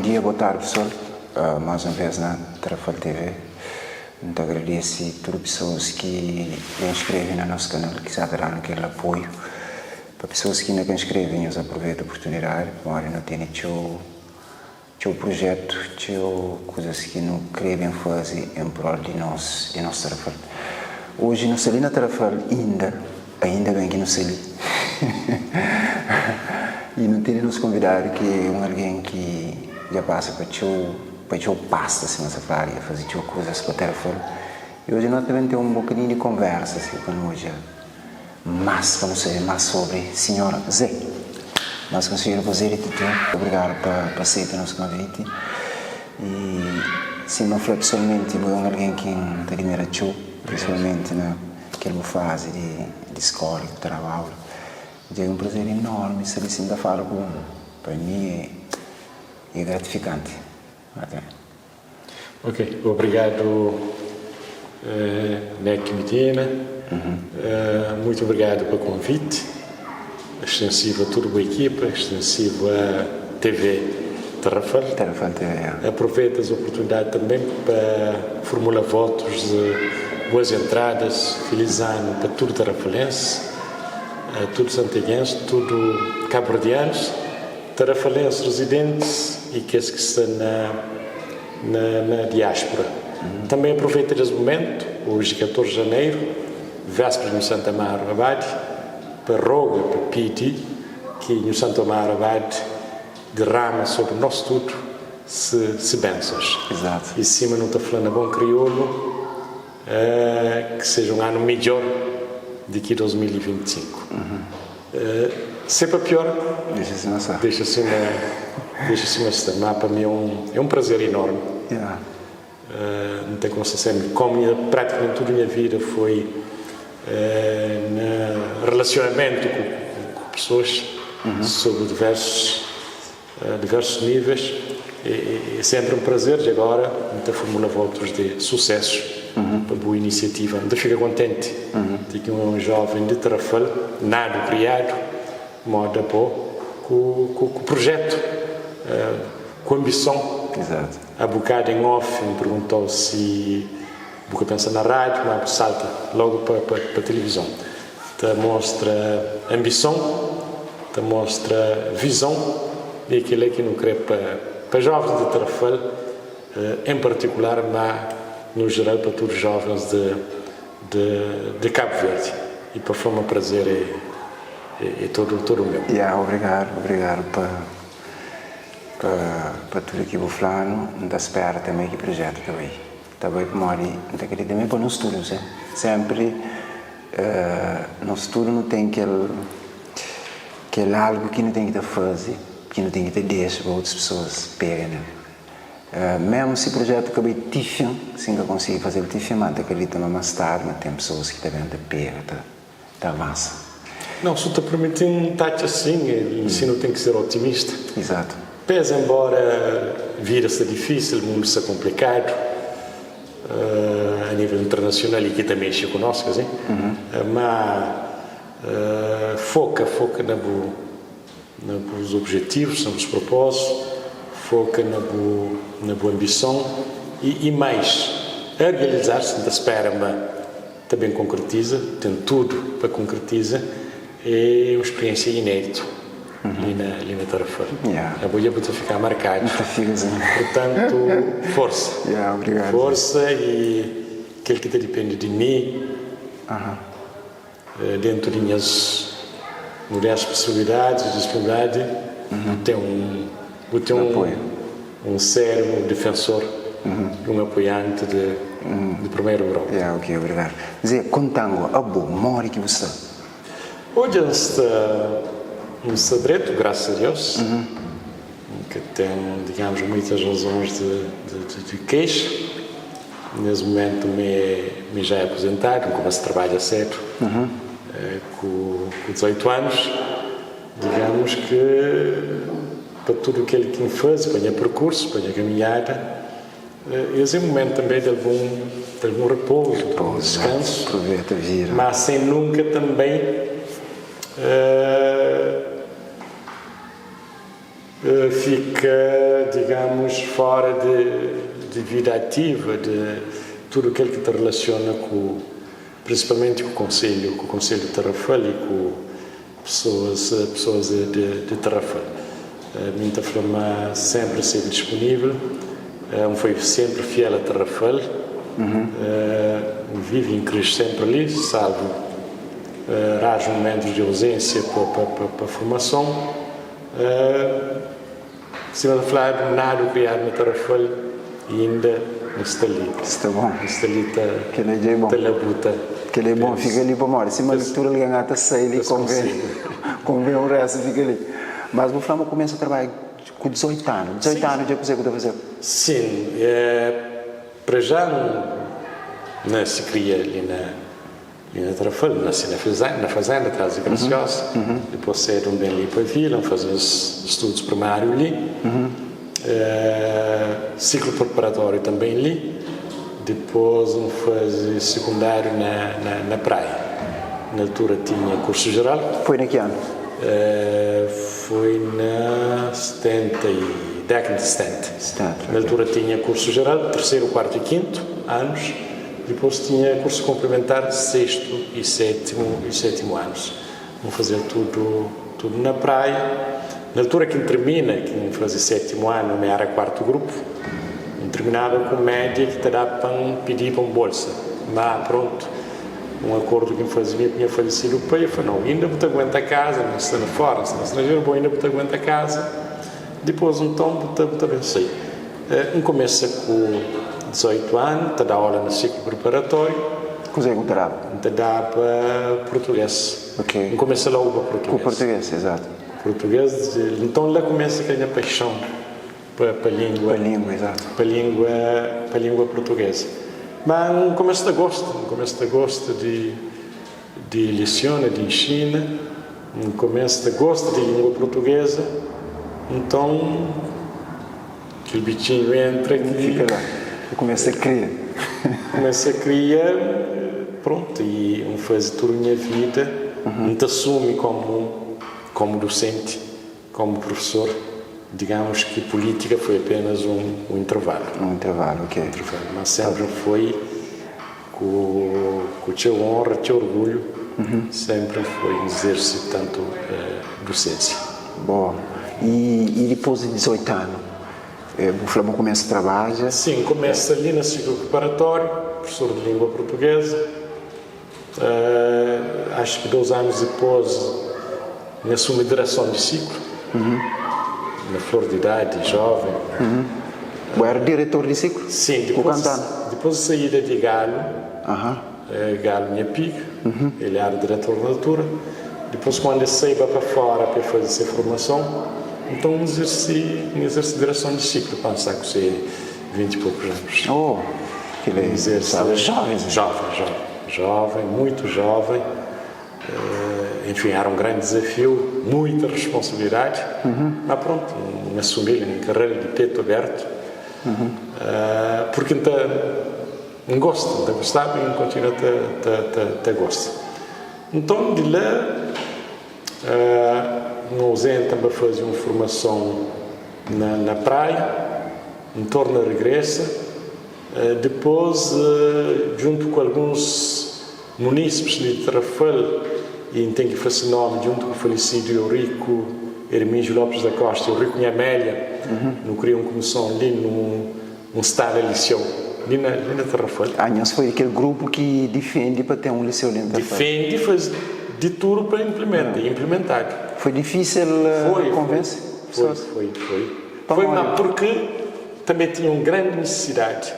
dia, boa tardi pessoal. Mais un vez na Tarrafal TV. N ta agradese tudu pesoas ki dja inskreve na nos kanal, ki sa ta da-nu kel apoiu. Pa pesoas ki inda ka inskreve, nhos aproveta oportunidadi, pamodi nu tene txeu txeu prujetu, txeu kuzas ki nu kre ben faze en prol di nos di nos Tarrafal. Oji nu sta li na Tarrafal inda, ainda ben ki nu sta li i nu tene nos konvidadu ki é un algen ki dja pasa pa txeu pa txeu pasta sima sa fladu, dja faze txeu kuzas pa Tarrafal i oji no ta ben ten un bokadinhu di konversa si pa nu odja Más pa nu sabe más sobri Sinhor Zé. Más konsedju pa Zé di Tutu. Obrigadu pa pa seita nos konviti. I sima N fla pesoalmenti bo é un algen ki N ta admira txeu, prinsipalmenti na kel bu fazi di di skola ki bu ta daba aula. Dja é un prazer enormi sta li sin ta fala ku bo. Pa mi é gratifikanti. Até. Ok, obrigadu Neky Medina, muito obrigadu pa konviti, extensivu a tudu bu ekipa, extensivu a TV Tarrafal. Tarrafal TV, ya. Aproveita es oportunidadi tanben pa formula votus de boas entradas, feliz anu pa tudu tarrafalense, tudu santiaguense, tudu kabuverdianus. Tarafalenses rezidentis y kes ki sta na na na diáspora. Tanbê aproveita des mumentu, oji 14 di janeiru, véspera di Nhu Santa Amaro Abadi, pa roga, pa pidi ki Nhu Santu Amaro Abadi derrama sobri nos tudu se se bênsons. Exato. Y sima nu ta fla na bon kriolu, ki seja un anu midjór di ki 2025. Se pa pior, Dexa sima sta. Dexa sima, dexa sima sta. Ma pa mi é un, é un prazer enormi. Yeah. N ta gosta sempri, komu nha, pratikamenti tudu nha vida foi na relasionamentu ku, ku pesoas sobri diversus, diversus níveis. É sempri un prazer. Dja agora N ta formula votus di susesu pa bu inisiativa. N ta fika kontenti di ki un joven di Tarrafal, nadu kriadu moda bo, ku ku prujetu, ku ambison. Exato. A bokadu en off N perguntau si bu ka pensa na rádiu, ma bu salta logu pa pa tilivizon. Ta mostra ambison, ta mostra vizon di kila ki nu kre pa pa jovens di Tarrafal en partikular, ma nu jeral pa tudu jovens di di di Kabu Verdi. I pa fla ma prazer é é todo todo meu. Ya, obrigadu, obrigadu pa pa pa tudu ki bu fla-nu. N ta spera tanbe ki prujetu ta bai Ta bai pamodi N ta kridita mi pa nos tudu se sempri nos tudu nu ten kel kel algu ki nu ten ki ta fazi ki nu ten ki ta dexa pa otus pesoas pega nel memu si projetu ka bai ti fin si N ka konsigi fazel ti fin ma N ta kridita ma mas tardi ma ten pesoas ki ta ben ta pega ta ta avansa. Não, su ta permiti-m N ta atxa sin, ensinu ten ki ser otimista. Izatu. Pesa enbora vida sta difísil, mundu sta konplikadu a nível internasional i ki ta mexe ku nos, ka si? Má foka, foka na bu na bus objetivus, na bus propózitus, foka na bu na bu anbison i i mais, a realizar-se, N ta spera ma Ta ben konkretiza, ten tudu pa konkretiza, é un spriensia inéditu li na li na Tarrafal. Abo dja bu ta fika markadu. Ta fika sin. Purtantu, forsa. Yeah, obrigadu. Forsa i kel ki ta dipende di mi, dentu di nhas modestus posibilidadis i disponibilidadi, bu ten un bu ten un un sériu difensor i un apoianti di di primeru grau. Ya, ok, obrigadu. Zé, konta-m abo, modi ki bu sta? Odja, N sta, N sta dretu, grasas a Deus. N ka ten, digamus, muitas razons di di di kexa. Nes mumentu mi mi já é apozentadu, N kumesa trabadja sedu, ku ku 18 anus. Digamus ki pa tudu kel ki N faze, pa nha perkursu, pa nha kaminhada, es é mumentu tanbê di algun di algun repouzu, di algun diskansu, má sen nunka tanbê. Fika, digamos, fora de vida ativa, de tudu kel ki ta relasiona ku, prinsipalmenti ku konselhu, ku konselhu di Tarrafal i ku pesoas, pesoas de Tarrafal. Mi N ta fla ma senpri sebe dispunível, N foi senpri fiel a Tarrafal, N vive i N kris senpri li, salvu raros mumentus di auzénsia pa formason. Sima ta fladu, nadu kriadu na Tarrafal i inda N sta li. Sta bon. N sta li ta Kel-li dja é bon. ta labuta. Kel-li é bon. Fika li pamodi sima tudu algen ata sai li, konven konven u restu fika li. Mas bu fla ma kumesa trabadja ku 18 anu. 18 anu dja kuzê ku ta fazeba? Sin, pra já N nase kria li na Li na Tarrafal, N nase na na fazenda, tras di Graciosa. Dipôs sédu N ben li pa vila, N faze nhas studus primáriu li, siklu preparatóriu tanben li. Dipôs N faze sikundáriu na na na Praia. Na altura tinha kursu jeral. Foi na ki anu? Foi na 70 y dékada di 70. 70, ok. Na altura tinha kursu jeral, terseru, kuartu y kintu anus. Dipôs tinha kursu konplimentar sestu y sétimu y sétimu anus. N fazia tudu tudu na Praia. Na altura ki N tirmina, ki N faze sétimu anu, mi éra kuartu grupu, N tirminaba ku média ki ta da pa N pidiba un bolsa. Má prontu, un akordu ki N faze mi ku nha falesidu pai, el fla, Nau, inda bu ta aguenta kaza, mi N sta na fóra, N sta na stranjeru, bo inda bu ta aguenta kaza, dipôs nton bu ta bu ta ben sai. N kumesa ku 18 anu ta da aula na siklu preparatóriu. Kuzê ku ta daba? N ta daba purtugês. Ok. N kumesa logu pa purtugês. Ku purtugês, izatu. Purtugês, nton la kumesa kel nha paixon pa pa língua. Pa língua, izatu. Pa língua, pa língua purtugês. Ma N kumesa ta gosta, N kumesa ta gosta di di lisiona, di inxina. N kumesa ta gosta di língua purtugêza, nton. Kel bitxinhu entra ki. Fika la. Bu kumesa kria. Kumesa kria, prontu, i N faze tudu nha vida. N ta asumi komu, komu dosenti, komu profesor, digamus ki pulítika foi apenas un intervalu. Un intervalu, ok. Un intervalu, ma senpri foi ku, ku txeu onra, txeu orgulhu, senpri foi N izerse tantu dosensia. Boa. I, i dipôs di 18 anu, bu fla bu kumesa trabadja? Sim, N kumesa li na siklu preparatóriu, profesor di língua portuguesa. Acho ki 2 anus dipôs, N asumi direson di siklu, na flor di idadi, jóven. Bu éra diretor di siklu? Sim, Ku kantu anu? dipôs di saída di Galu. Galu nha piga, el éra diretor na altura. Dipôs kandu el saiba pa fóra pa el faze se formason, nton N izerse, N izerse direson di siklu pa N sta ku se 20 i pokus anus. Oh, kel N izerse. Staba jóven. Jóven, jóven, jóven, muitu jóven. Enfin, éra un grandi dizafiu, muita responsabilidadi. Má prontu, N asumi-l, N enkaral di petu abertu, purki N ta. N gosta, N ta gostaba i N kontinua ta gosta. Nton, di la, N auzenta, N ba faze un formason na Praia, N torna regresa. Dipôs, djuntu ku alguns munísipis li di Tarrafal, i N ten ki fla se nómi, djuntu ku falesidu Eurico Ermígio Lopes da Costa, Eurico Nha Amélia, nu kria un kumison li, nu. Un stala liseu li na li na Tarrafal. Ah, nhos foi kel grupu ki difende pa ten un liseu li na Tarrafal? Difende, faze di tudu pa inplimenta, i inplimentadu. Foi difisil konvense pesoas? Foi, foi, foi. Foi, ma purki tanbe tinha un grandi nisisidadi,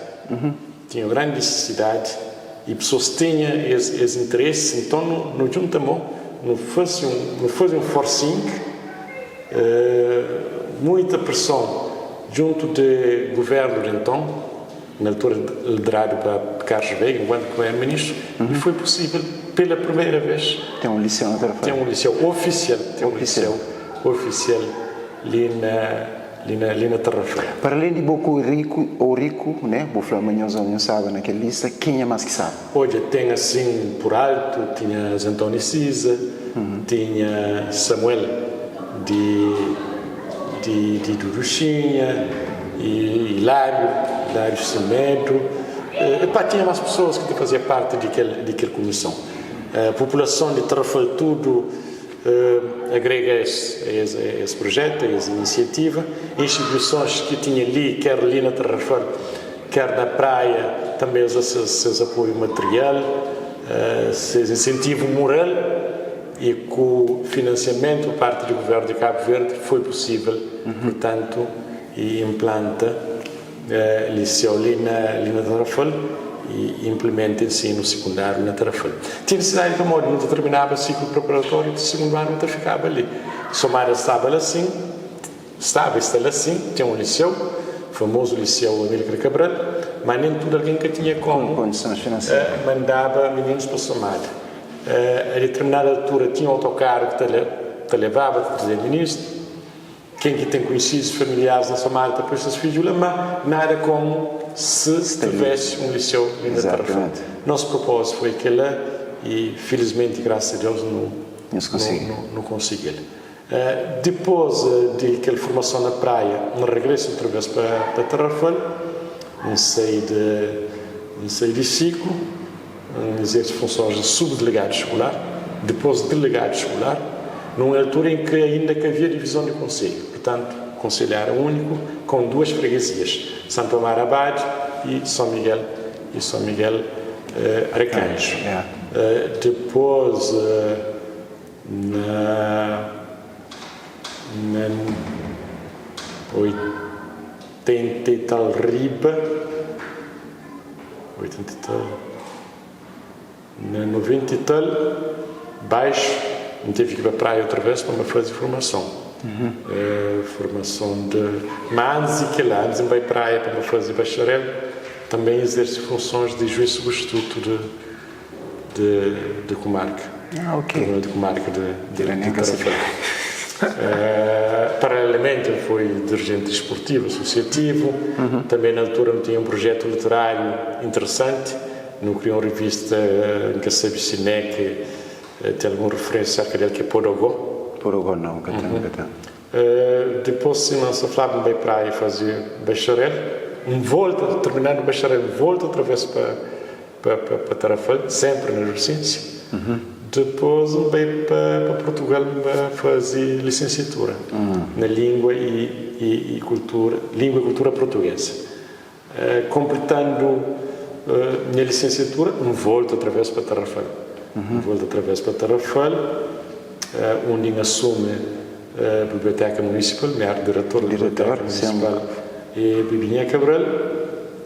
tinha un grandi nisisidadi i pesoas tinha es es interesi, nton nu nu djunta mon, nu fase un nu faze un forcing. Muita preson djuntu di guvernu di nton, na altura lideradu pa Carlos Veiga enkuantu primeru-ministru, i foi pusível pela primeira vez Ten un liseu na Tarrafal. Ten un liseu ofisial, ten un liseu ofisial li na li na li na Tarrafal. Para alén di bo ku Riku ou Riku, né, bu fla ma nhos nhos staba na kel lista, kenha más ki staba? Odja, ten asin pur altu, tinha Zé António Siza, tinha Samuel di. Di di Duduxinha e Hilário, Hilário Semedo, epá tinha mais pessoas que ta fazia parte di kel di kel comissão. População di Tarrafal tudo agrega es es es projeto, es iniciativa. Instituições ki tinha li, quer li na Tarrafal, quer na Praia, também es da ses ses apoio material, ses incentivo moral. E ku finansiamentu pa parti di Guvernu di Kabu Verdi foi pusível, purtantu, e inplanta liseu li na li na Tarrafal e inplimenta ensinu sikundáriu na Tarrafal. Tinha nesidadi pamodi nu ta terminaba siklu preparatóriu di sigundu anu nu ta fikaba li. Somada staba la sin, staba i sta la sin, ten un liseu, famozu liseu Amílcar Cabral, ma nen tudu algen ka tinha komu mandaba mininus pa Somada. A determinada altura tinha autokaru ki ta ta levaba, ta trazeba mininus. Ken ki ten konhisidos, familiares na Somália ta poi ses fidju la, ma nada komu se tivesse un liseu li na Tarrafal. Nos propózitu foi kela y filismenti, grasas a Deus, nu nu konsigi-l. Dipôs di kel formason na Praia, N regresa otra bês pa pa Tarrafal. N sai de N sai di siklu, N izerse funsons di subdelegadu skular, dipôs delegadu skular, nun altura en ki ainda ka avia divizon di konselhu. Purtantu, konselhu éra úniku, kon duas fregezias, Santu Amaro Abade y Son Miguel y Son Miguel Arkanju. Dipôs. Na na 80 y tal riba, 80 y tal, na 90 y tal baxu, N tevi ki ba praia otra vez pa N ba faze formason. Formason de, ma antis di kel-la, antis di N bai praia pa N ba faze bacharel, tanbe N izerse funsons di juiz substitutu de. De de kumarka. Ah, ok. Tribunal de kumarka de de de Tarrafal. Paralelamente el foi dirigente desportivo associativo, também na altura nu tinha um projeto literário interessante, nu kria um revista N ka sabe si nek ten algun referência acerca del, ki é Podogó. Podogó não, ka ten, ka ten. Dipôs sima N sta flaba N bai praia faze bacharel, N volta, terminando bacharel N volta outra vez pa pa pa Tarrafal, senpri na dosensia. Dipôs N bai pa pa Purtugal N ba faze lisensiatura na língua i i i kultura língua i kultura portugesa. Konplitandu nha lisensiatura N volta outra vez pa Tarrafal. N volta outra vez pa Tarrafal undi N asumi Biblioteka Munisipal, mi éra diretor di Biblioteka Munisipal Bibinha Cabral.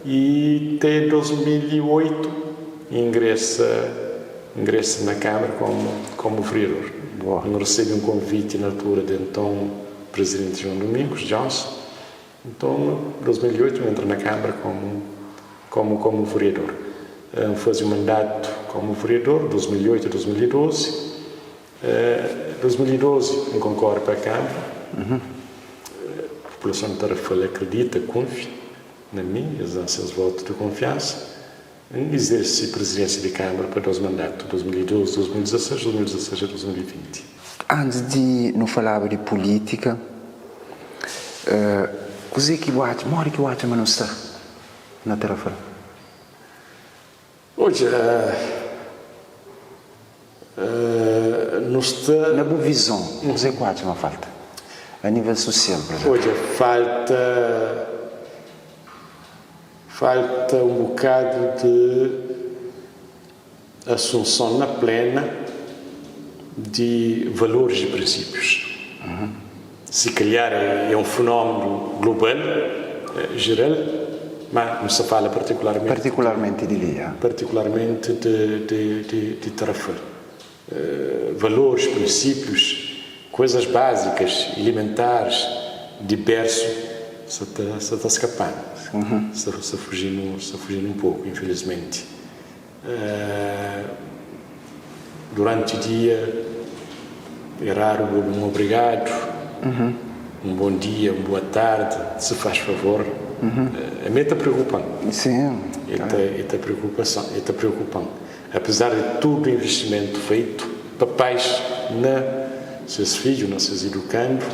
I te 2008 ingresa ingresa na Câmara komu komu vereador. N resebe un konviti na altura di enton Presidenti João Domingos Johnson. Nton, 2008 N entra na Câmara komu komu komu vereador. N faze un mandatu komu vereador, 2008 a 2012. 2012 N konkore pa Câmara. Populason di Tarrafal akredita, kunfia. Na mi, es da-m ses votu di konfiansa. N izerse prizidensia di Kâmara pa dos mandatu, 2012, 2016, 2016 a 2020. Antis di nu falaba di pulítika, kuzê ki bu atxa, modi ki bu atxa ma nu sta na Tarrafal? Odja, nu sta. Na bu vizon, kuzê ku atxa ma falta? A nível susial, pur izénplu. Odja, falta, falta un bokadu di asunson na plena di valoris i prinsípius. Si calhar é um fenómeno global, geral, ma nu sta fala particularmente Particularmente di li, ya. Particularmente de de de de Tarrafal. Valores, princípios, coisas básicas, elementares, di berço sa ta sa ta scapanu, sa sa fuginu sa fuginu um pouco, infelizmente. Duranti dia é raru bu obi un obrigadu, un bon dia, un boa tardi, se faz favor. Ami e ta preokupa-m. E ta, e ta preokupason, e ta preokupa-m. Apezar di tudu investimentu feitu pa pais na ses fidju, na ses idukandu.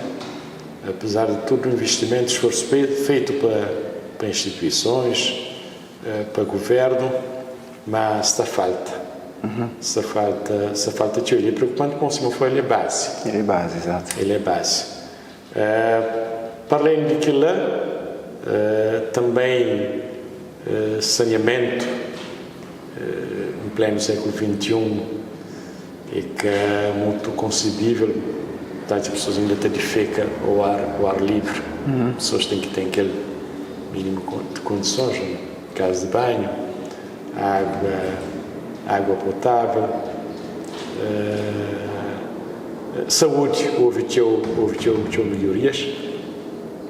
Apesar de tudo o investimento, esforço feito pa pa instituições, pa governo, ma sta falta, sta falta, sta falta txeu. El é preocupante como sima foi, el é base. El é base, exato. El é base. Pa além di kila, também saneamento em pleno século 21 é ka mutu concebível, tantu pessoas inda ta difeka ao ar, ao ar livre. Pessoas ten ki ten kel mínimo di condições, casa de banho, água, água potável. Saúde, houve txeu, houve txeu, txeu melhorias,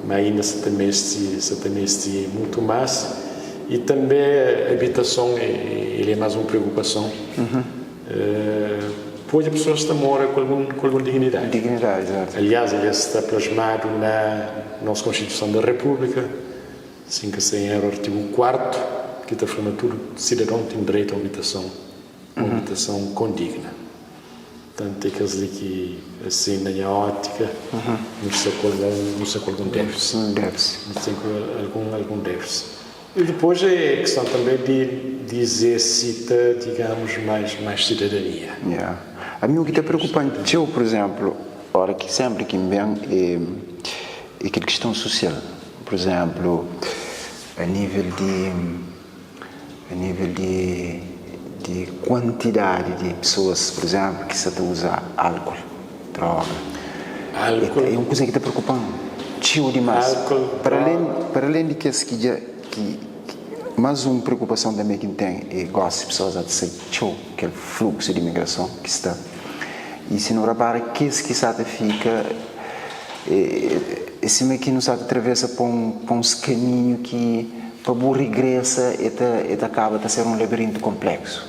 ma ainda sa ta meste, sa ta meste mutu más. E tanbe habitason, el é más un preokupason. Pode pesoas ta mora ku algun, ku algun dignidadi. Dignidadi, exato. Aliás, el sta plasmadu na nos Konstituison da Repúblika, sin ka sta en eru, artigu kuartu, ki ta fla ma tudu sidadon ten direitu a un habitason, un habitason kondigna. Tantu é kes li ki, asin, na nha ótika, nu sta ku algun, nu sta ku algun défisi. Un défisi. Nu sta ku algun, algun défisi. E dipôs é kiston tanbê di, di izersita, digamus, mais, mais sidadania. Ya. Ami u ki ta preokupa-m txeu, pur izénplu, óra ki sénpri ki N ben, é, é kel kiston susial. Pur izénplu, a nível di. A nível di di kuantidadi di pesoas, pur izénplu, ki sa ta uza álkol, droga, é un kuza ki ta preokupa-m txeu dimás. Para alén di kes ki dja ki más un preokupason tanbê ki N ten é gósi pesoas sa ta sai txeu, kel fluksu di imigrason ki sta. I si nu rapara kes ki sa ta fika é sima ki nu sa ta travesa pa un pa uns kaminhu ki pa bu rigresa e ta e ta kaba ta ser un labirintu konpleksu.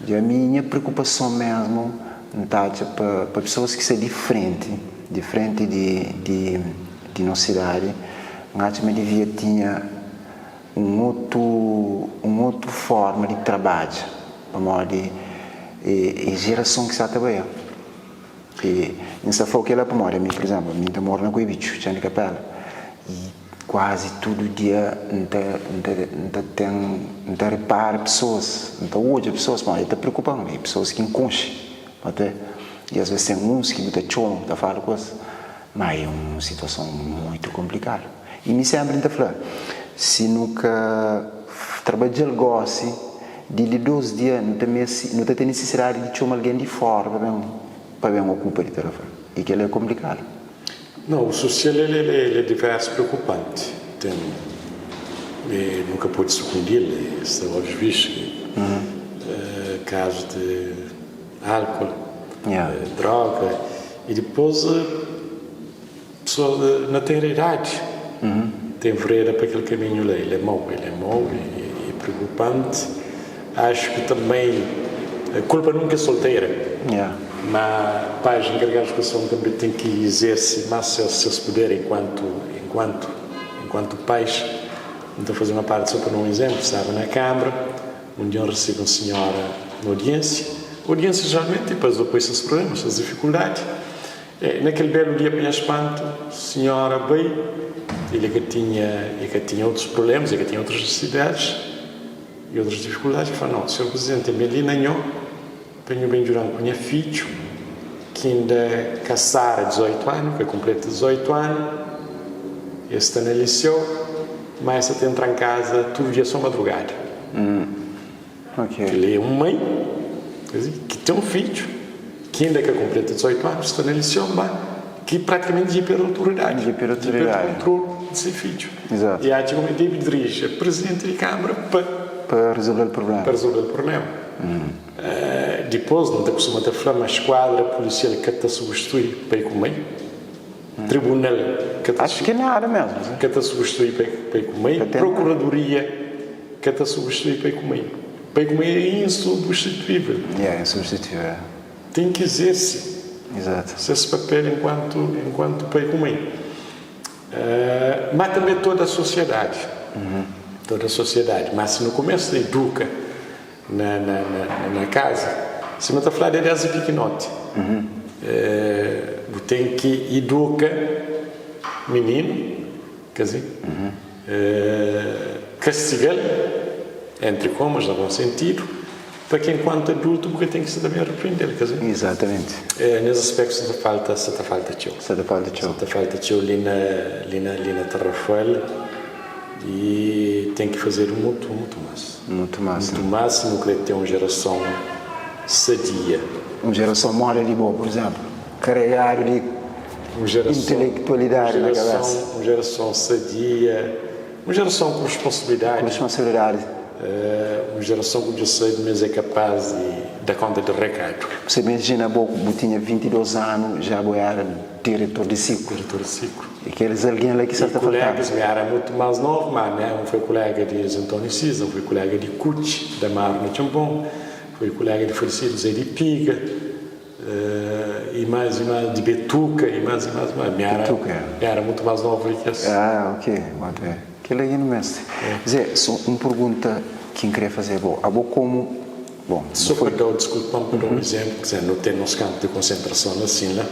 Dja mi nha preokupason mesmu N ta atxa pa pa pesoas ki sta di frenti di frenti di di di nos sidadi N atxa ma divia tinha un otu un otu forma di trabadja pamodi e jerason ki sta ta bai. E N sta fla-u kel-la pamodi ami, pur izénplu, ami N ta mora na Kuibitxu, Txan di Kapéla, i kuazi tudu dia N ta N ta N ta ten N ta ripara pesoas, N ta odja pesoas pamodi ta preokupa-m, e pesoas ki N konxe até, i asves ten uns ki bu ta txoma, bu ta fala ku es, ma e un situason muitu konplikadu. I mi sénpri N ta fla, si nu ka trabadja-l gósi, di li dos dia nu ta meste, nu ta ten nisisidadi di txoma algen di fóra pa ben, pa ben okupa di Tarrafal. I kel-la é konplikadu. Nau, o sosial el el é divérsu, preokupanti. Ten, e nu ka pode sukundi-l, e sta óbviu vistu ki kazu di álkol, droga, i dipôs Pessoa na tenra idadi ten vreda pa kel kaminhu la. El é mau, el é mau e preokupanti. Axu ki tanbem kulpa nunka é solteira, ma pais enkaregadus di edukason tanbem ten ki izerse mas ses puder enkuantu enkuantu enkuantu pais. N ta faze uma parti so pa da un izemplu, staba na kambra un dia N resebe un sinhora na odiensia. Odiensia jeralmenti pa es opoi ses problemas, ses difikuldadi. Na kel belu dia, pa nha spantu, sinhora bai. El ka tinha, el ka tinha otus prublémas, el ka tinha otus nisisidadis i otus difikuldadis. El fla, Nau, sinhor prizidenti, N ben li na nho pa nho ben djuda-m ku nha fidju ki inda ka sara 18 anu, ka konpleta 18 anu. El sta na liseu, má el sa ta entra N kaza tudu dia sô madrugada. Kel-li é un mãe ki ten un fidju ki inda ka konpleta 18 anu, sta na liseu, má ki pratikamenti dja perde autoridadi, dja perde kontrolu di se fidju. E atxa ma el debe diriji a prizidenti di kâmara pa Pa rezolve-l prubléma. Pa rezolve-l prubléma. Dipôs, N ta kustuma ta fla ma skuadra pulisial ka ta substitui pai ku mãe, tribunal ka ta Acho ki nada mesmu. Ka ta substitui pai ku mãe, prokuradoria. Ka ta substitui pai ku mãe. Pai ku mãe é insubstituível. Yeah, insubstituível. Ten ki exerse Exato. ses papel enkuantu enkuantu pai ku mãe. Má tanbê toda a sosiedadi. Toda a sosiedadi. Má si nu kumesa ta eduka na na na na kaza, sima ta fladu é desdi pikinoti. Bu ten ki eduka. Mininu, quer dizer, kastiga-l, entri komas, na bon sentidu, pa ki enkuantu adultu bu ka ten ki sta ta ben reprende-l, quer dizer. Izatamenti. Nes aspektu sa ta falta, sa ta falta txeu. Sa ta falta txeu. Sa ta falta txeu li na, li na, li na Tarrafal i ten ki fazedu mutu, mutu mas. Mutu mas. Mutu mas si nu kre ten un jerason sadia. Un jerason moda di bo, pur izénplu, karegadu di intelektualidadi na kabésa. Un jerason sadia, un jerason ku responsabilidadi. Ku responsabilidadi. Un jerason ku dja sabe ma es é kapaz di da konta di rekadu. Você imajina bo bu tinha 22 anu já bo era diretor di siklu. Diretor di siklu. E kelis algen la ki sa ta faltaba. E kulegas mi era mutu mas novu, ma mi N foi kulega di António Siza, N foi kulega di Kutxi, da Maru na Txanbon, foi kulega di falesidu Zé di Piga. E mais e mais di Betuka e mais e mais e mais mi era mi era mutu mais novu di ki es. Ah ok, bota fé. Kel la nu meste. Zé, so un pergunta ki N kre faze bo. Abo komu, bon, bu So foi. pa dau, diskulpa-m pa dau un izénplu, k'zé, nu ten nos kanpu di konsentrason la sin la,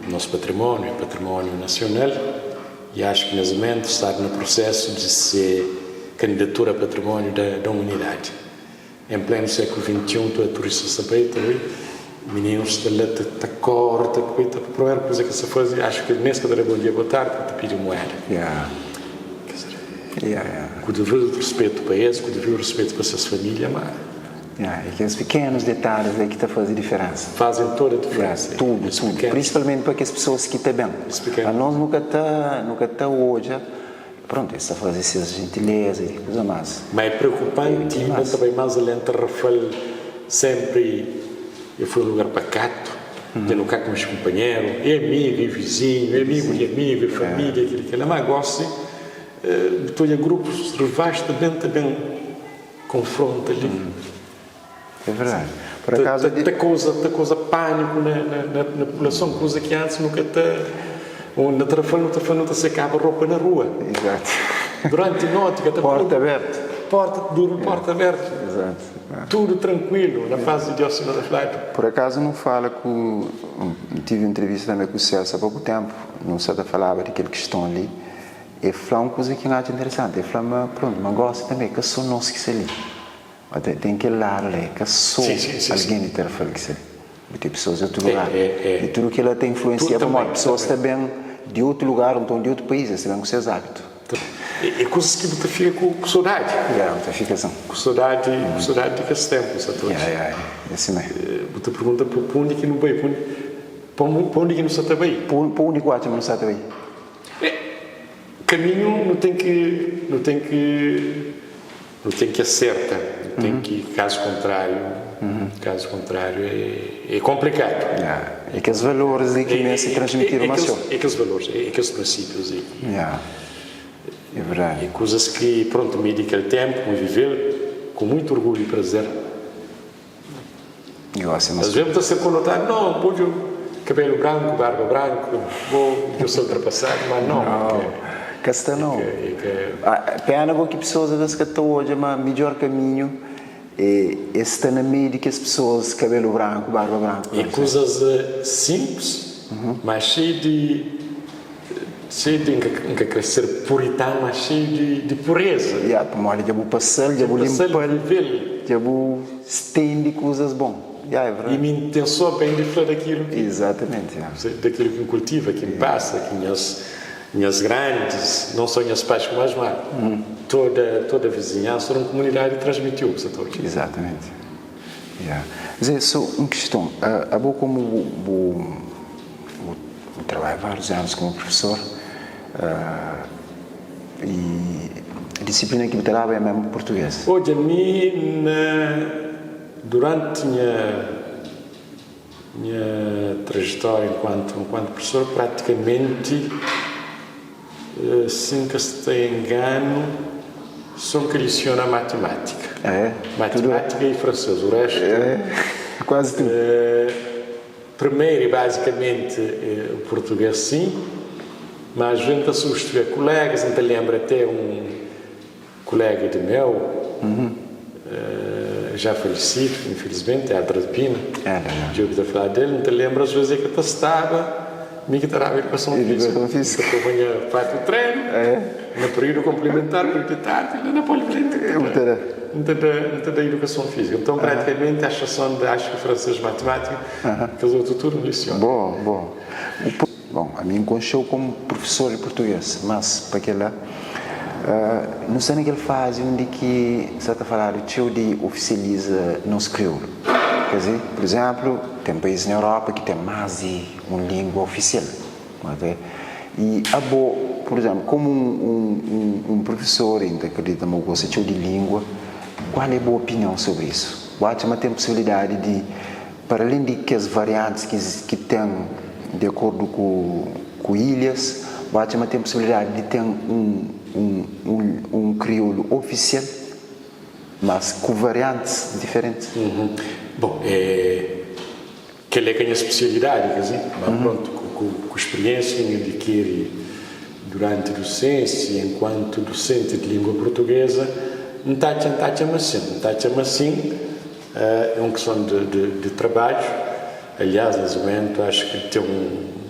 nos patrimóniu é patrimóniu nasional i axu ki nes mumentu stadu na prusésu di se kandidatura a patrimóniu da da umanidadi. Em pleno século 21 tudu turista sta bai ta bai mininus sta la ta ta kore ta bai ta primeru kuza ki es ta fazi axu ki nes ka ta da bon dia boa tardi ta pidi moeda ker dizer ku devidu respetu pa es ku devidu respetu pa ses familia ma É kes pekenus detalhis la ki ta fazi diferensa fazem toda diferensa tudu tudu principalmente pa kes pessoas ki ta ben anos nu ka ta nu ka ta odja Prontu, es ta faze ses jentileza i kuza más. Ma é preokupanti i ta bai más alén ta rafal senpri e foi un lugar pakatu dja nu ka konxe kunpanheru é amigu é vizinhu é amigu di amigu é família kili kila ma gosi bu ta odja grupus rivais ta ben ta ben konfronta li É verdadi por akazu ta koza ta koza pâniku na na na populason kuza ki antis nu ka ta na Tarrafal nu ta fla nu ta sekaba ropa na rua Exato duranti noti ka ta porta abertu porta durmi porta abertu Exato tudu trankuilu na paz di Deus sima ta fladu. Por akazu nu fala ku N tive un entrevista tanbe ku Celso a poku tempu nu sa ta falaba di kel kiston li e fla un kuza ki N atxa interesanti e fla ma prontu ma gosi tanbe ka so nos ki sta li. Ma ten kel ladu la, é ka sô algen di Tarrafal ki sabe. Bu ten pesoas di otu lugar. I tudu kila ta influensia pamodi pesoas ta ben di otu lugar, nton di otu país, es ta ben ku ses ábitu. É kuzas ki bu ta fika ku sodadi. Ya, bu ta fika asin. Ku sodadi, ku sodadi di kes ténpu, sa ta odja. Ya, ya, é asi mê. Bu ta pergunta pa undi ki nu bai, pa undi ki nu sa ta bai. Pa undi ku atxa ma nu sa ta bai? É, kaminhu nu ten ki, nu ten ki. Nu ten ki aserta, nu ten ki, kazu kontráriu, kazu kontráriu é konplikadu. É kes valoris li ki meste transmitidu más txeu. É kes valoris, é kes prinsípius li. É verdadi. É kuzas ki, prontu, mi di kel ténpu, N vive-l ku muitu orgulhu i prazer. Às vezes bu ta ser konotadu, no, bo dja kabelu branku, barba branku, bo dja sta ultrapasadu, ma no. No, ka sta no. Pena go ki pesoas às vezes ka ta odja ma midjor kaminhu é sta na meiu di kes pesoas kabelu branku, barba branku. É kuzas simples, ma xeiu di Xeiu di, N ka kre ser puritanu, mas xeiu di di pureza. Ya, pamodi dja bu pasa-l, dja bu linpa-l, dja bu stendi kuzas bon. Ya, é verdadi. I mi N ten sô ben di fla dakilu ki. Izatamenti, ya. Dakilu ki N kultiva, ki N pasa, ki nhas, nhas grandis, non sô nhas pais ku mas má toda, toda vizinhansa, toda un kumunidadi transmitiu ku sa ta odja. Izatamenti, ya. Zé, sô un kiston, abo komu bu, bu. Bu trabadja várius anus komu prufesor i disiplina ki bu ta daba é mésmu purtugês? Odja, mi na duranti nha nha trajetória enkuantu enkuantu prufesor pratikamenti si N ka sta enganu so N ka lisiona matimátika. Matimátika i fransês, o restu. Kuazi tudu. Primeiro e basicamente o português sim, mas a gente ta substitui colegas, N ta lembra até um colega de meu, já falecido infelizmente, Edra Pina, dja obi ta fala dele, N ta lembra às vezes é que ta staba. Mi ki ta daba edukason fízika. Edukason fízika. Ta poba nha patu trenu. Na períodu konplimentar, porque di tardi la na polivalenti N ta da. N ta da, N ta da edukason fízika. Nton, pratikamenti, a exseson di acho ki fransês, matimátika, kes otu tudu N lisiona. Bo, bo. Bon, ami N konxe-u komu prufesor di purtugês, mas pa kel-la, nu sta na kel fazi undi ki sa ta faladu txeu di ofisializa nos kriolu. Ker dizer, pur izénplu, ten país na Europa ki ten más di un língua ofisial, ok? I abo, pur izénplu, komu un prufesor, i N ta kridita ma bu gosta txeu di língua, kual é bu opinion sobri isu? Bu atxa ma ten posibilidadi di Para alén di kes variantis ki ten di akordu ku ilhas, bu atxa ma ten posibilidadi di ten un kriolu ofisial, mas ku variantis diferentis? Bon, kel-la é ka nha spesialidadi, ka si? Ma prontu, ku spiriénsia ki N adikiri duranti dosénsia, enkuantu dosenti di língua purtugeza, N ta atxa, N ta atxa ma sin, N ta atxa ma sin. É un kiston di trabadju. Aliás, nes mumentu axu ki ten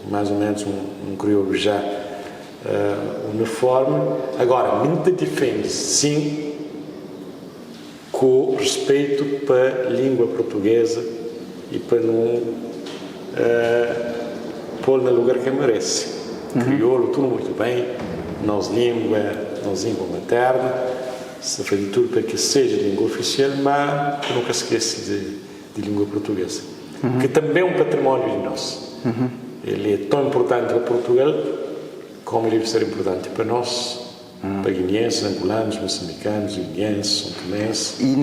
más o ménus un kriolu já uniformi. Agora, mi N ta difende sin ku rispeitu pa língua purtugeza i pa nu pô-l na lugar ki el merese. Kriolu, tudu mutu ben, nos língua, nos língua materna. Sta faze tudu pa ki seja lingua ofisial, má pa nu ka skese di lingua purtugês, ki tanbê é un patrimóniu di nos. El é ton inpurtanti pa Purtugal kómu el debe ser inpurtanti pa nos, pa guineenses, angulanus, mosanbikanus, guineenses, sontomenses i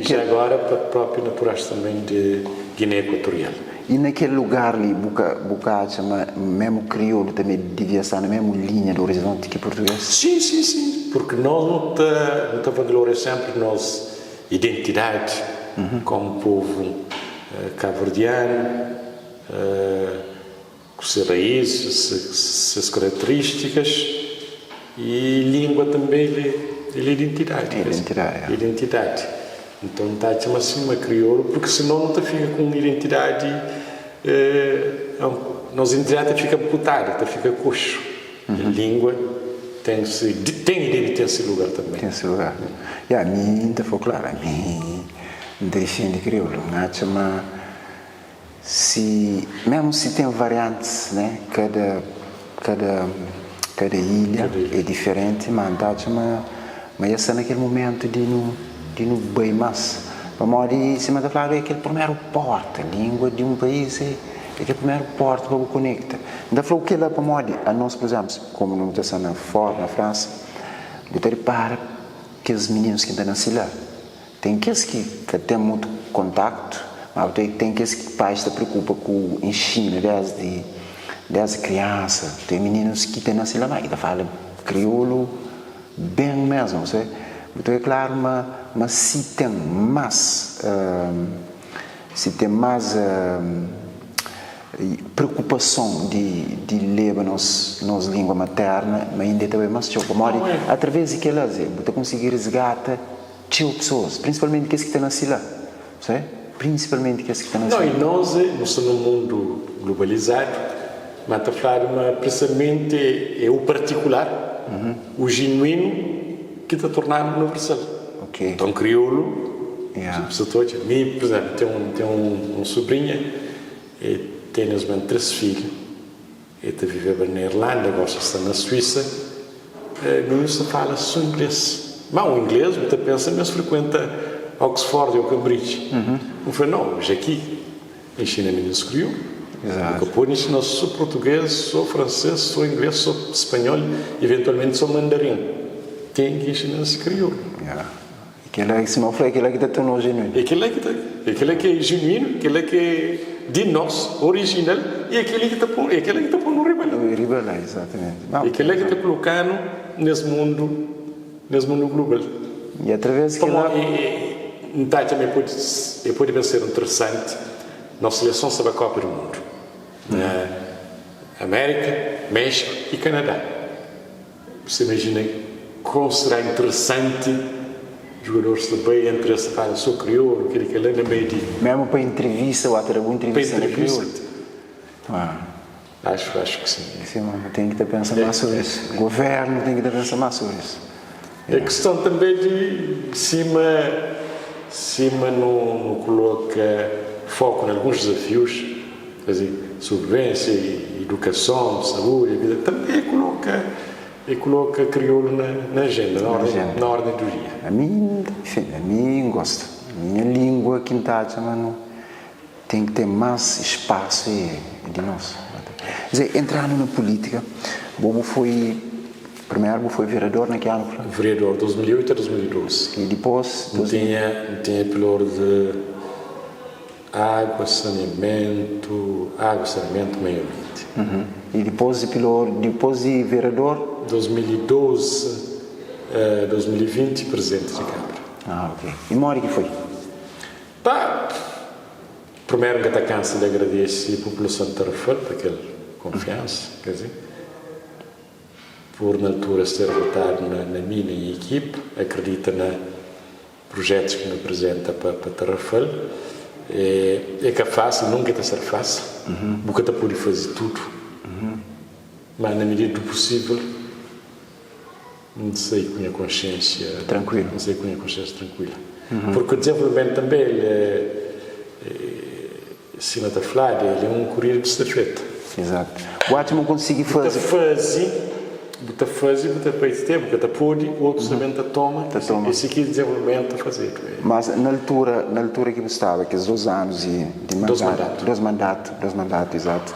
já agora pa própi naturais tanbê di Guiné Ekuatorial. I na kel lugar li, bu ka bu ka atxa ma memu kriolu tanbe divia sta na memu linha di orizonti ki purtugês? Sin, sin, sin, purki nos nu ta nu ta vangloria senpri nos identidadi komu povu kabuverdianu, ku se raízis, ses karaterístikas i língua tanbe el é identidadi, Identidadi, identidadi. Nton N ta atxa ma sin ma kriolu, purki sinon nu ta fika ku un identidadi, nos identidadi ta fika amputadu, ta fika koxu. Língua ten se, ten i debe ten se lugar tanbe. Ten se lugar. Ya, mi N ta fla-u klaru, ami N ta difende kriolu. N atxa ma Si mesmu si ten variantis ne kada kada kada ilha é diferenti ma N ta atxa ma ma dja sta na kel mumentu di nu di nu bai mas pamodi sima ta fladu é kel primeru porta lingua di un país é é kel primeru porta pa bu konekta N ta fla-u kela pamodi anos pur izemplu komu nu ta sta na fora na Fransa bu ta ripara kes mininus ki ta nasi la. Ten kes ki ka ten mutu kontaktu, ma bu ta ten kes ki pais ta preokupa ku inxina desdi desdi kriansa. Ten mininus ki ta nase la ma ki ta fala kriolu ben mesmu, se. Bu ta obi klaru ma ma si ten mas si ten mas preokupason di di leba nos nos lingua materna ma inda e ta bai mas txeu pamodi atraves di kela bu ta konsigi resgata Txeu pesoas, prinsipalmenti kes ki ta nase la, sabe? Prinsipalmenti kes ki ta nase la. Não, i nos nu sta nun mundu globalizadu, ma ta fladu ma presamenti é u partikular, u jinuínu ki ta tornadu universal. Ok. Nton kriolu, sa ta odja. Mi, pur izénplu, ten un ten un subrinha, e ten nes ben 3 fidju, e ta viveba na Irlanda, gosi e sta na Suísa. Minus ta fala so ingles. Ma o ingles bu ta pensa ma es frikuenta Oxford ou Cambridge. N fla, no, ja ki inxina minus kriolu, bu ka pode inxina so português, so fransês, so ingles, so spanhol, eventualmenti so mandarin. Ten ki inxina-s kriolu. Kela, sima bu fla, é kela ki ta torna-u jenuínu. É kela ki ta, é kela ki é jenuínu, kela ki é di nos, orijinal, i é keli ki ta pô, é kela ki ta pô-nu riba la. Riba la, izatamenti. É kela ki ta koloka-nu nes mundu, nes mundu global. I através di kela. Pamodi, N ta atxa ma e pode, e pode ben ser interesanti, nos seleson sta ba Kopa di Mundu na Amérika, Méxiku i Kanadá. Bu imajina kon será interesanti jugadoris ta bai entri es ta fala so kriolu, keli kela na meiu di. Mesmu pa entrevista, bu ata da bu entrevista na kriolu. Pa entrevista. Ah. Acho, acho que sim. Sim, mano, tem que ta pensa mais sobre isso. Governo tem que ta pensa mais sobre isso. É questão também de sima, sima nu, nu coloca foco em alguns desafios, quer dizer, sobrevivência, educação, saúde, vida, também coloca, e coloca crioulo na, na agenda, na ordem, agenda. na ordem do dia. A mim, enfim, a mim gosto. A minha língua quintacha, mano, tem que ter mais espaço e de nós. Quer dizer, entrando na política, Bobo foi, primeiro foi vereador naquele ano, Vereador 2008 a 2012. E depois, Não tinha pelouro de água, saneamento, meio ambiente. E depois de pelouro, depois de vereador, 2012, 2020, presidente de Câmara. Ah, ok. E mora que foi? Pá, primeiro que está cansa de agradecer a população de Tarrafal por aquela confiança, quer dizer, por na altura ser votado na minha e equipe, acredita na projetos que me apresenta para Tarrafal. É que é fácil, nunca está a ser fácil, nunca está poder fazer tudo, mas na medida do possível, não sei com a consciência Tranquilo. Não sei com a consciência tranquila. Porque o desenvolvimento também, ele é, cima da falar, ele é um correio de estafeta. Exato. O ótimo consegui Bota fazer. fazer, bota para esse tempo, que pode, outros também tá toma. Tá toma. Esse aqui é desenvolvimento tá fazer. Mas na altura que você estava, aqueles 2 anos de mandato, Dois mandatos. Dois mandatos, exato.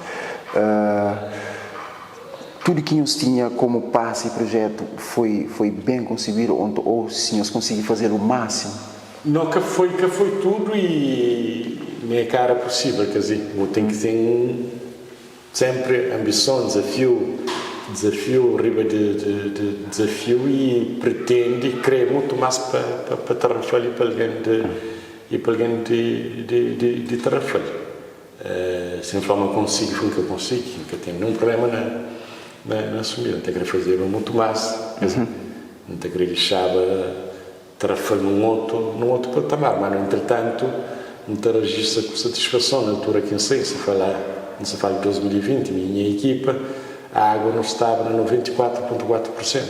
Tudo que nós tinha como passo e projeto foi bem concebido ou se nós conseguimos fazer o máximo? Não, que foi tudo e nem a cara possível, quer dizer, vou ter que ter sempre ambição, desafio, desafio, riba de desafio e pretende crer muito mais para Tarrafal e para alguém de, e para alguém de Tarrafal. Se não consigo, foi o que eu consigo, nunca tenho nenhum problema na assumir, não tenho que fazer muito mais, quer dizer, não tenho que deixar Tarrafal num outro patamar, mas no entretanto, não te registra com satisfação na altura que eu sei, se falar, não se fala de 2020, minha equipa, a água não estava na 94,4%.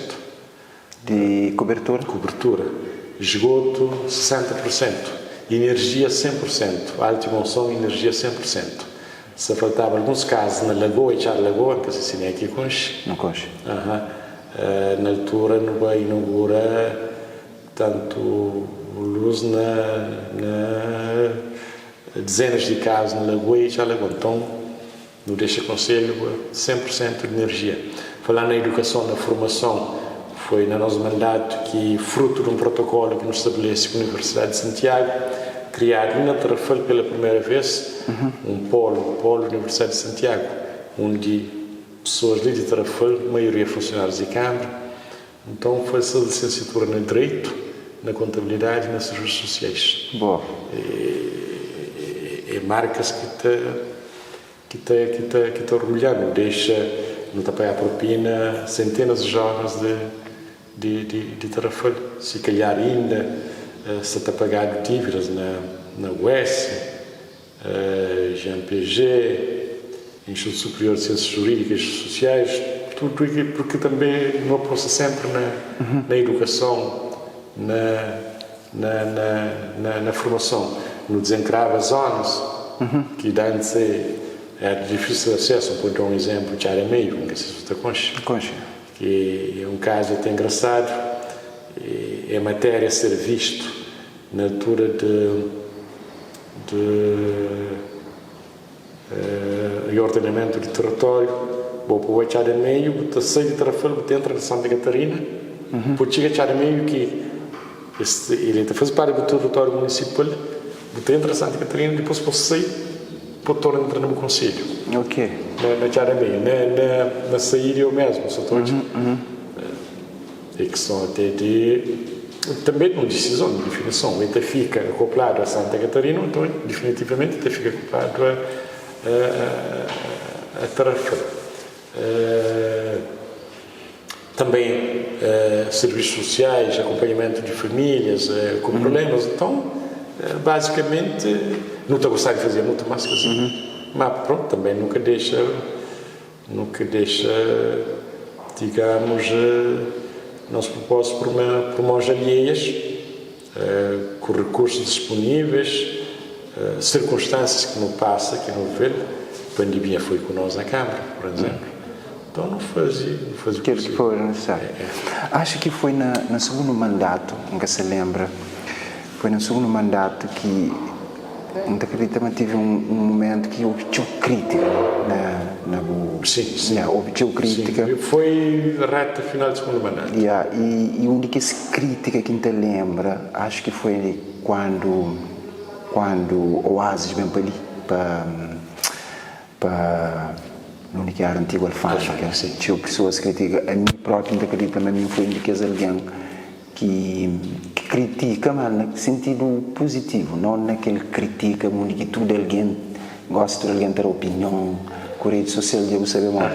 De cobertura? Cobertura. Esgoto, 60%. Energia, 100%. Alta emoção, energia, 100%. Se faltava alguns casos na Lagoa, e já Lagoa, que se assina aqui com Não conche. Na altura, não vai inaugurar tanto luz na dezenas de casas na Lagoa e já Lagoa. Então, não deixa conselho 100% de energia. Falar na educação, na formação, foi no nosso mandato que, fruto de um protocolo que nos estabelece com a Universidade de Santiago, criado na Tarrafal pela primeira vez, um polo, polo Universidade de Santiago, onde pessoas de Tarrafal, maioria funcionários de Câmara, então foi-se a licenciatura no Direito, na Contabilidade e nas Serviços Sociais. Boa. E marcas que te orgulhar, não deixa, não te pagar propina centenas de jovens de Tarrafal. Se calhar ainda se te pagado dívidas na UES, GMPG, Instituto Superior de Ciências Jurídicas e Sociais, tudo porque também não aposta sempre na educação, na formação. No desencrava zonas que antes era difícil de acesso. Vou dar um exemplo de área meio, não sei se você conhece. Conche. Que é um caso até engraçado, é matéria a ser visto na altura de ordenamento do território. Vou para o área meio, vou sair de Tarrafal, vou entrar em Santa Catarina, vou chegar a área meio que este, ele faz parte do território municipal, vou entrar em Santa Catarina, depois vou sair, vou tornar a entrar no concelho. Na área meio, na saída eu mesmo, só estou é questão até de também de uma decisão, de definição. Ele fica acoplado a Santa Catarina, então definitivamente até fica acoplado a Tarrafal. Também serviços sociais, acompanhamento de famílias com problemas. Então, basicamente, não estou a gostar de fazer muito mais que assim. Mas pronto, também nunca deixa. No que dexa, digamos, nos propósito por mãos alheias, ku recursos disponíveis, circunstâncias que no passa, que no vê, pandemia foi ku nos na Câmara, por exemplo. Então no faze, no faze o Kel ki possível. foi necessário. Acho ki foi na na segundo mandato, N ka sa lembra, foi na segundo mandato ki N ta kridita ma tive un un momentu ki obi txeu kritika na na bu Sim, sim. Ya, obi txeu Sim, kritika. foi reta final di segundo mandato. Ya, i i un di kes kritika ki N ta lembra, acho ki foi kuandu kuandu Oasis ben pa li pa Pa undi ki éra antigu alfândega, txeu pesoas kritika. Ami própi N ta kridita ma mi N foi un di kes algen ki kritika, má na sentidu puzitivu, nau na kel kritika undi ki tudu algen gosta, tudu algen ta da opinion ku redi sosial dja bu sabe modi.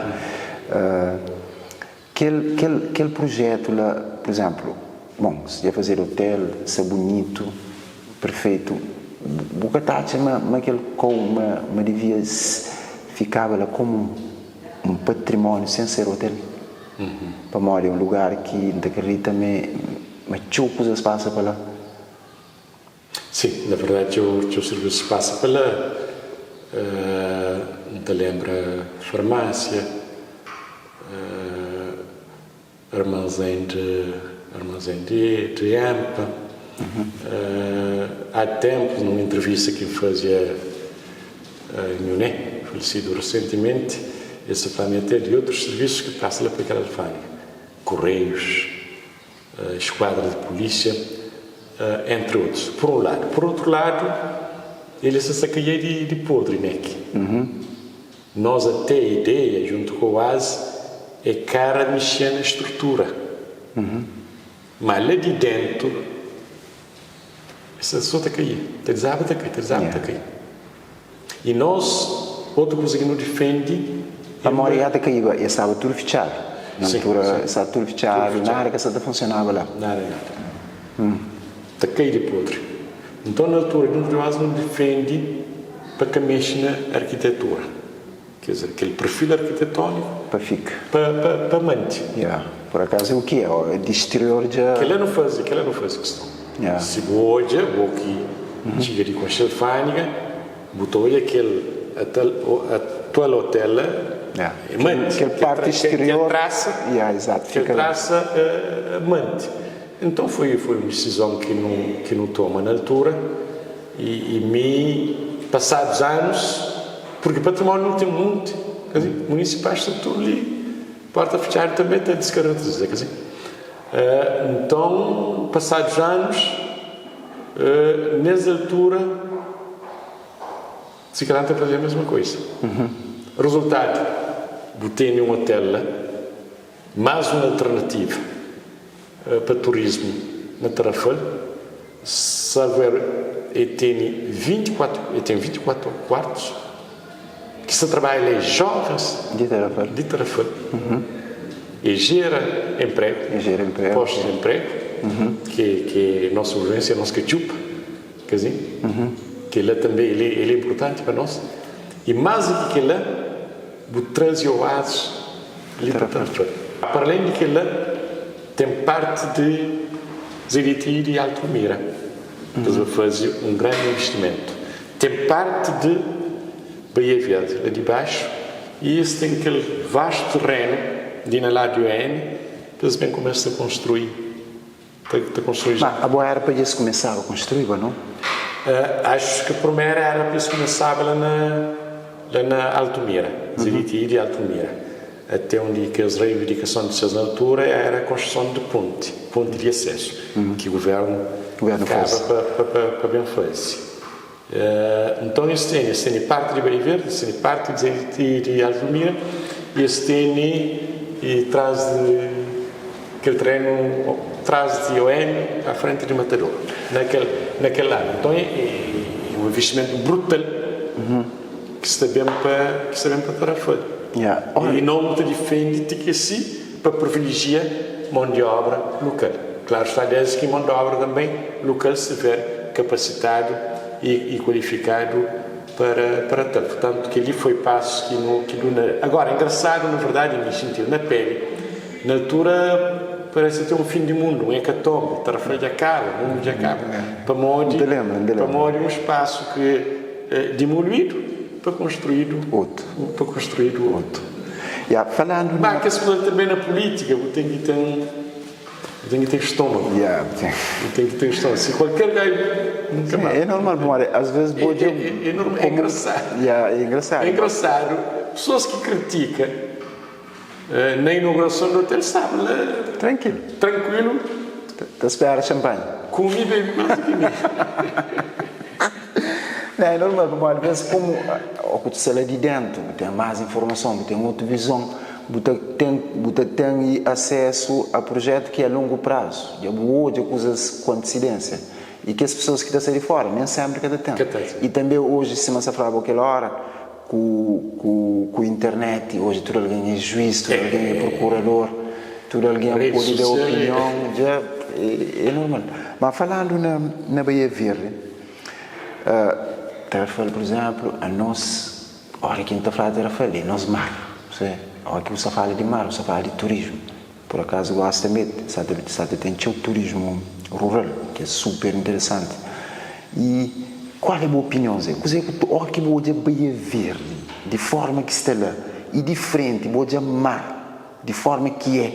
Kel kel kel prujétu la, pur izénplu, bon, si dja fazedu otel, sta bunitu, perfeitu, bu ka ta atxa ma ma kel kou ma ma divia fikaba la komu un patrimóniu sen ser otel? Pamodi é un lugar ki N ta kridita ma é ma txeu kuzas pasa pa la. Sim, na verdade txeu txeu servisus pasa pa la. N ta lenbra farmásia, armazén de armazén de de ampa. Há tempos, num entrevista ki N faze a Nhu Né, falesido recentemente, el sa fla-mi até de otrus servisus ki pasa la pa kel alfândega, korreius, esquadra de polícia, entre outros, por um lado. Por outro lado, ele sa sa caia di, di podre, né? Ki nós até ideia, junto com o ASE, é cara mexer na estrutura. Mas lá de dentro, essa só ta cair, ta desaba ta cai, ta desaba ta cai. E nós, outra coisa que nu difende é Pamodi ma. ya ta kaíba, e staba tudu fitxadu. Na Sim, altura, sim. staba tudu Tudu fitxadu, fitxadu. nada ka sa ta funsionaba la. Nada, nada. Ta kai di podri. Nton, na altura, djuntu di nós, nu difende pa ka mexe na arkitetura. Ker dizer, kel perfil arkitetóniku. Pa fika. Pa, pa, pa mante. Ya. Pur akazu é u ki é, ó, di sterior dja. Kel-la nu faze, kel-la nu faze kiston. Ya. Si bu odja, bo ki txiga di konxe Alfândega, bu ta odja kel atal, atual otel la, Ya. é mante. Kel parti sterior. Kel trasa. Ya, izatu, Kel fika la. trasa mante. Nton foi, foi un disizon ki nu, ki nu toma na altura i, i mi, pasadus anus, Porque patrimóniu nu ten munti, ka si? Munisipais sta tudu li, porta fitxadu tanbe ta diskarakteriza, ka si? Nton, pasadus anus, nes altura, si kalhar nu ta faze a mesma koisa. Rezultadu, bu tene un otel la, más un alternativa pa turismu na Tarrafal, Salvo erro e tene 24 e ten 24 kuartus ki sta trabadja la e jovens Di Tarrafal. di Tarrafal e jera emprego E jera emprego. postus di emprego ki ki nos sobrevivência nos ka txupa ka si kila tanbe el el é importanti pa nos e mas di ki kila bu traze oásis li pa Tarrafal para além di kila Ten parti di ZDTI di Alto Mira, es ba faze un grandi invistimentu. Ten parti di Baía Verde, la di baxu, y es ten kel vastu terrenu di na ladu di ON, pa es ben kumesa ta konstrui, ta konstrui ja. Ma abo era pa dja es kumesaba konstruiba, no? Axu ki primeru era pa es kumesaba la na la na Alto Mira, ZDTI di Alto Mira. Até undi kes reivindikason di ses altura éra konstruson di ponti, ponti di asesu, ki guvérnu kaba pa ben faze. Nton es tene, es tene parti di Baía Verdi, es tene parti di Alto Mira i es tene tras di kel terenu, tras di OM, a frenti di Matador, na kel, na kel ladu. Nton é un investimentu brutal. Ki sta ben pa ki sta ben pa Tarrafal. I no ta difendi ti ki si pa privilijia mon di obra lukal. Klaru sta desdi ki mon di obra tanben lukal stiver kapasitadu i kualifikadu. Para para tal. Portanto, kel-li foi pasu ki nu ki nu na. Agora, engrasadu, na verdadi, mi xinti-l na peli. Na altura, parese ten un fin di mundu, un hekatombe, Tarrafal dja kaba, mundu dja kaba. Pamodi, N ta lenbra, N ta lenbra. pamodi un spasu ki dimoluidu pa konstruidu Otu. pa konstruidu otu. Ya, falandu Má na. kes kuza tanbe na pulítika, bu ten ki ten. Bu ten ki ten estômagu. Yeah, bu ten. Bu ten ki ten estômagu. Si kualker gaju nunka Sim, más. é normal, pamodi às vezes bo dja É, é, é normal, é como engraçado. Yeah, é engraçado. É engraçado. Pessoas ki kritika na inaugurason di hotel staba la. Trankilu. Trankuilu. Ta spera champanhe. Kumi i bebe más di ki mi. Não, é normal, pamodi às vezes como o ku ta sta la di dentu, bu ten más informason, bu ten otu vizon. Bu ta ten bu ta ten asesu a projetu ki é a longu prazu. Dja bu odja kuzas ku antisidênsia. I kes pesoas ki ta sai di fora nen senpri ka ta ten. I tanbe oji sima sa flaba kel ora ku ku ku internet oji tudu algen é juiz, tudu algen é prokurador, tudu algen pode da opinion dja é normal. Ma falandu na na Baía Verdi, Tarrafal pur izénplu anos Ora ki N ta fla ta fla-l é nos mar, se ora ki bu sta fala di mar bu sta fala di turismu. Pur akazu gosi tanbe sa ta sa ta ten txeu turismu rural ki é super interesanti. I kual é bu opinion Zé? Kuzê ku ora ki bu odja Baía Verdi di forma ki sta la i di frenti bu odja mar di forma ki é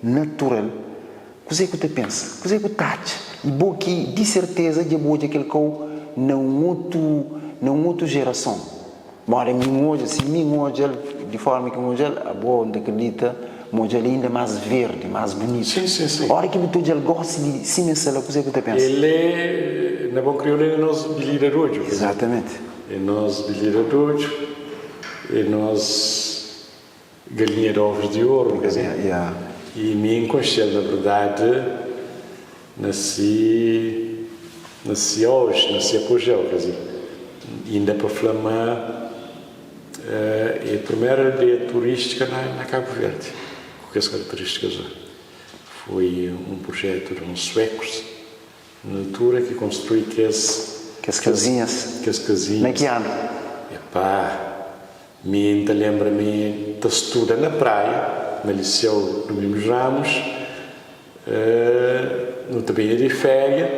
natural, kuzê ku ta pensa? Kuzê ku ta atxa? I bo ki di serteza dja bu odja kel kau na un otu na un otu jerason. Modi mi N odja, si mi N odja-l di forma ki N odja-l, abo N ta kridita ma odja-l inda más verdi, más bunitu. Sim, sim, sim. Ora ki bu ta odja-l gosi di sima el sta la, kuzê ki bu ta pensa? El é, na bon kriolu, el é nos bilida di odju. Izatamenti. É nos bilida di odju, é nos galinha di ovus di oru, quer dizer. Yeah. I mi N konxe-l, na verdadi, na si, na si auge, na si apogeu, quer dizer, inda pa fla ma é primeru aldeia turístika na, na Kabu Verdi, ku kes karakterístikas la. Foi un projetu di uns suekus, Na altura ki konstrui kes. Kes kazinhas. Kes kazinhas. Na ki anu? Epá, mi N ta lenbra mi ta studa na Praia, na Liseu Domingos Ramos, nu ta binha di féria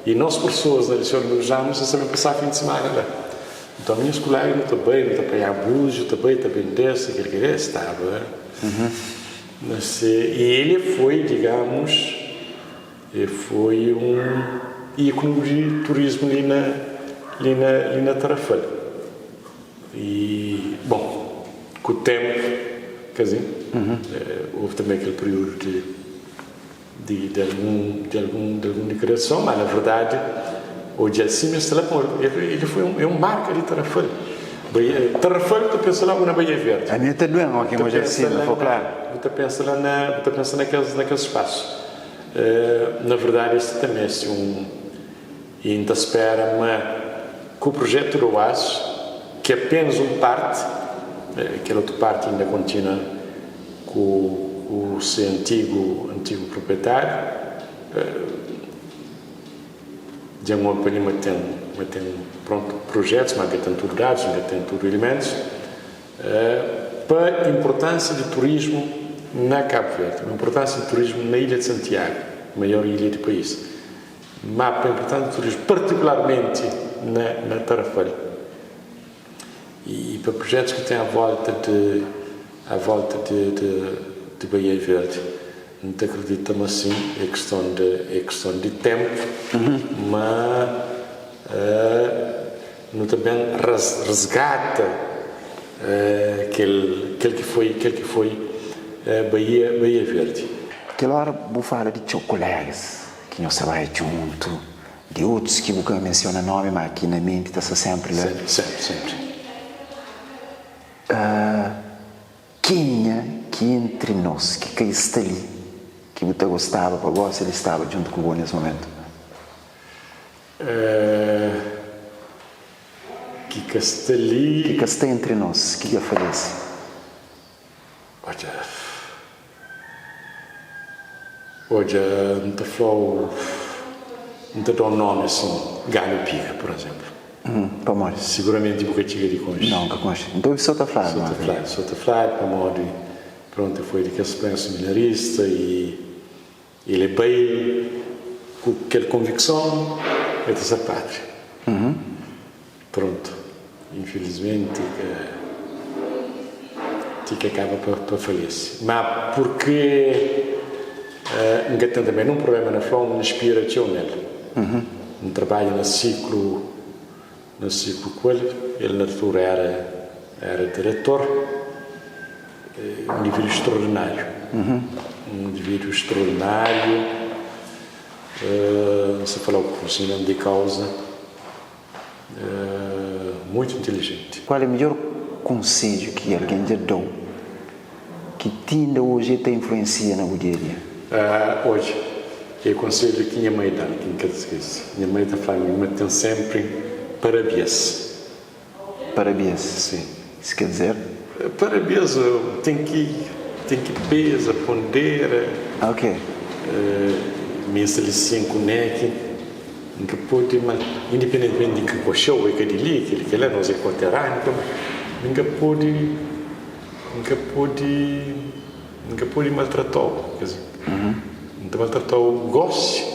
i nos pursoas na Liseu Domingos Ramos ta ben pasaba fin di simana la. Nton minhas kuléga nu ta bai, nu ta panha búziu, ta bai, ta bende, si kel kel, es staba na se. I ele foi, digamos. E foi un íkonu di turismu li na li na li na Tarrafal. E bon, ku tenpu, ka si, houve tanbe kel períodu di di di algun di algun di algun degredason, ma na verdadi odja-l sima el sta la, pamodi el foi un é un marka di Tarrafal. Baía Tarrafal ta pensa logu na Baía Verdi. Ami ta duen oki N odja-l sima, fo klaru. Bu ta pensa la na bu ta pensa na kes na kes spasu. Na verdadi es ta meste un i N ta spera ma ku projetu di Oasis, ki é apenas un parti, kel otu parti inda kontinua ku ku se antigu antigu proprietáriu, dja N obi pa li ma ten ma ten prontu projetus, ma ka ten tudu dadus, ma ka ten tudu ilimentus. Pa inpurtánsia di turismu na Kabu Verdi, pa inpurtánsia di turismu na Ilha di Santiagu, maior ilha di país, má pa inpurtánsia di turismu partikularmenti na na Tarrafal i pa prujetus ki ten à volta di à volta di di di Baía Verdi. N ta kridita ma sin, é kiston di é kiston di tenpu, ma Nu ta ben resgata kel kel ki foi kel ki foi Baía Baía Verdi. Kel ora bu fala di txeu kolegas ki nhos ta bai djuntu, di otus ki bu ka mensiona nomi ma ki na menti ta sta senpri la. Senpri, senpri, senpri. Kenha ki entri nos ki ka sta li ki bu ta gostaba pa gosi el staba djuntu ku bo nes momentu? Ki ka sta li. Ki ka sta entri nos, ki dja falese. Odja, odja, N ta fla-u, N ta da-u nomi asin, Galu Piga, pur izénplu. Pamodi? Siguramenti bu ka txiga di konxe. Nau, N ka konxe. N ta obi so ta fladu, So ta fladu, so ta fladu pamodi, prontu, el foi di kes prenu seminarista i el e bai ku kel konvikson ma el ta ser padri. Prontu, infilismenti ka ti ki kaba pa falese. Ma purke N ka ten tanbe nun prublema na fla, N inspira txeu nel. N trabadja na siklu na siklu ku el, el na altura era era diretor, un individu straordinariu, un individu straordinariu, N sta fla-u ku kunhisimentu di kauza. Muito inteligente. Kual é midjor konsedju ki algen dja da-u ki ti inda oji el ta influensia na bu dia-dia? Oji, é konsedju ki nha mai da-m ki N ka ta skese. Nha mai ta fla-m ma ten sénpri parabias. Parabias? Sim. Isso quer dizer? Parabias, ten ki ten ki peza, pondera. Ok. Mi N sta li sin ku Neki. N ka pode ma, indipendentimenti di N ka koxeu, e ka di li, kel-li, kel-la, nos é koteraniu, pa mi N ka pode, N ka pode, N ka pode maltrata-u, quer dizer, N ta maltrata-u gósi,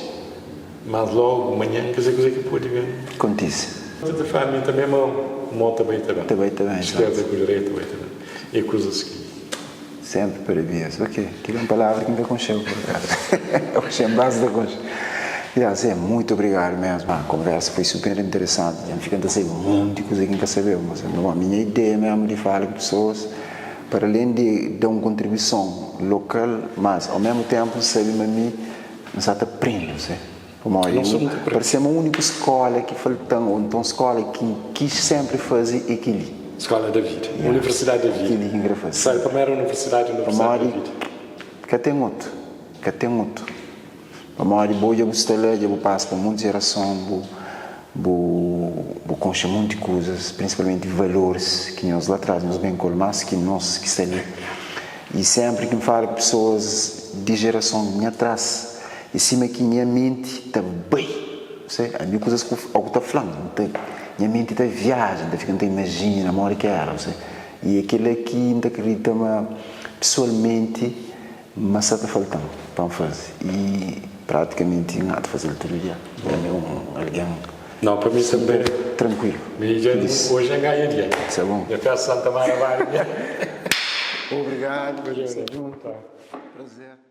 mas logu manhan N ka sai kuzê ki pode ben. Kontise. N ta fla mi tanbê ma mô ta bai ta ben. Ta bai ta ben, Skerda ku direita bai ta ben. É kuzas ki. Senpri parabias. Ok, kel é un palavra ki N ka konxeba por akazu. Oxê N basta ta konxe. Ya, Zé, muitu obrigadu mesmu. A konversa foi super interesanti. Dja N fika N ta sabe monti kuza ki N ka sabeba. Mas, bon, minha ideia mesmu di fala ku pesoas, para alen di da un kontribuison lokal, mas au mesmu tenpu N sabe ma mi N sa ta prende, Zé. Pamodi parse-m úniku skóla ki falta-m, ô nton skóla ki N kis sénpri faze é kel-li. Skóla da vida, universidadi da vida. Kel-li ki N krê faze. Sai primeru universidadi, universidadi da vida. Pamodi ka ten otu, ka ten otu. Pamodi bo dja bu sta la, dja bu pasa pa monti jerason, bu bu bu konxe monti kuzas, prinsipalmenti valoris ki nhos la tras nhos ben ku el más ki nos ki sta li. I sénpri ki N fala ku pesoas di jerason nha tras, É sima ki nha menti ta bai, se, ami kuzas ku algu ta fla-m, N ta, nha menti ta viaja, N ta fika N ta imajina modi ki éra, se. I é kel-la ki N ta kridita ma pesoalmenti ma sa ta falta-m pa N faze. I pratikamenti N ata faze-l tudu dia. Ami é un algen Nau, pa mi tanbe. Trankuilu. Mi dja, oji N ganha dia. Sa bon. Nha festa Santa Mara bali. Obrigadu. Sta djuntu. Prazer.